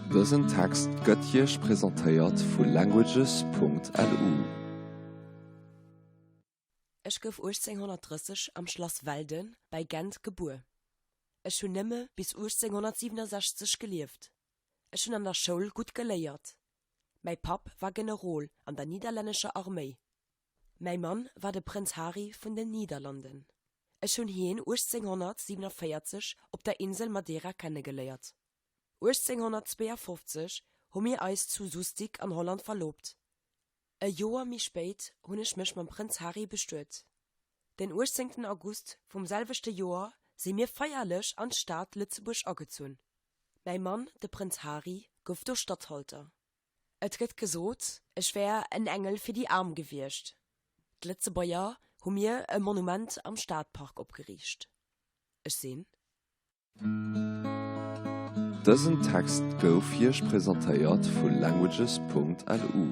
Dësen Text gëtt Iech presentéiert vu languages.lu. Ech gouf 1830 am Schlass Welden bäi Gent gebuer. Ech hunn nëmme bis 1867 gelieft. Ech hunn an der Schoul gutt geléiert. Mäi Papp war Generol an der nidderlännescher Arméi. Mäi Mann war de Prënz Hari vun den Niederlanden. Ech hunn hien 1847 op der Insel Madeira kennegeléiert. 1852 hu mir eis zu Soestdijk an Holland verlobt. E Joer méi spéit hunn ech mech mam Prënz Hari bestuet. Den 18 August vum selwechte Joer si mir feierlech an d'Stad Lëtzebuerg agezunn. Mäi Mann, de Prënz Hari, gouf do Statthalter. Et gëtt gesot, ech wär en Engel fir déi Aarm gewiescht. D'Lëtzebuerger hu mir e Monument am Stadpark opgeriicht. Ech sinn. Dësen Text gouf Iech presentéiert vu languages.lu.